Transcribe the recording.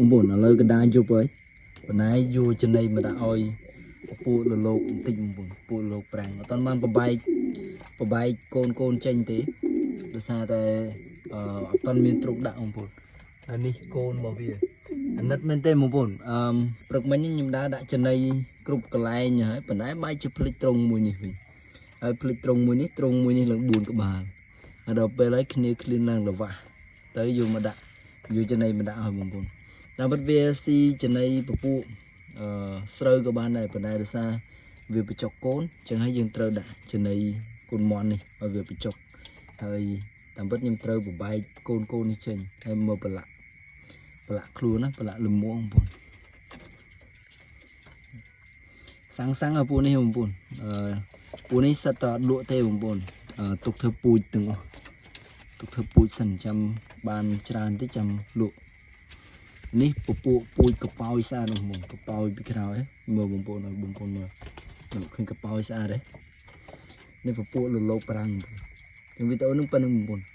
បងប្អូនឥឡូវកណ្ដាលយប់ហើយប៉ុន្តែយកចំណីមកដាក់ឲ្យពពួកលលោកបន្តិចបងប្អូនពពួកលលោកប្រាំងអត់ទាន់បានប្របែកប្របែកកូនកូនចេញទេដោយសារតែអឺអត់ទាន់មានទ្រុកដាក់បងប្អូនហើយនេះកូនរបស់វាអាណិតមែនទេបងប្អូនអឺមព្រឹកមិញនេះខ្ញុំដើរដាក់ចំណីគ្រប់កន្លែងហើយប៉ុន្តែបែកជាភ្លេចត្រង់មួយនេះវិញហើយភ្លេចត្រង់មួយនេះត្រង់មួយនេះឡើង4ក្បាលហើយដល់ពេលហើយគ្នាឃ្លានឡើងល្វះទៅយកមកដាក់យកចំណីមកដាក់ឲ្យបងប្អូន តាមពិតវាស៊ីចំណីពពួកអឺស្រូវក៏បានដែរប៉ុន្តែដោយសារវាបញ្ចុកកូនចឹងហើយយើងត្រូវដាក់ចំណីកូនមន់នេះឲ្យវាបញ្ចុកហើយតាមពិតខ្ញុំត្រូវបំបែកកូនកូននេះចេញហើយមកប្រឡាក់ប្រឡាក់ខ្លួនណាប្រឡាក់លមួងបងប្អូនសាំងសាំងឲ្យពួកនេះបងប្អូនអឺពួកនេះសិតតែអត់លក់ទេបងប្អូនអឺទុកធ្វើពូជទាំងអស់ទុកធ្វើពូជសិនចាំបានច្រើនតិចចាំលក់ នេះពពួកពូជកប៉ោយស្អាតនោះមកកប៉ោយពីក្រោយមើលបងប្អូនឲ្យបងប្អូនមើលនោះឃើញកប៉ោយស្អាតទេនេះពពួកលលោកប្រាំងបងប្អូនវីដេអូនឹងប៉ុណ្្នឹងបងប្អូន។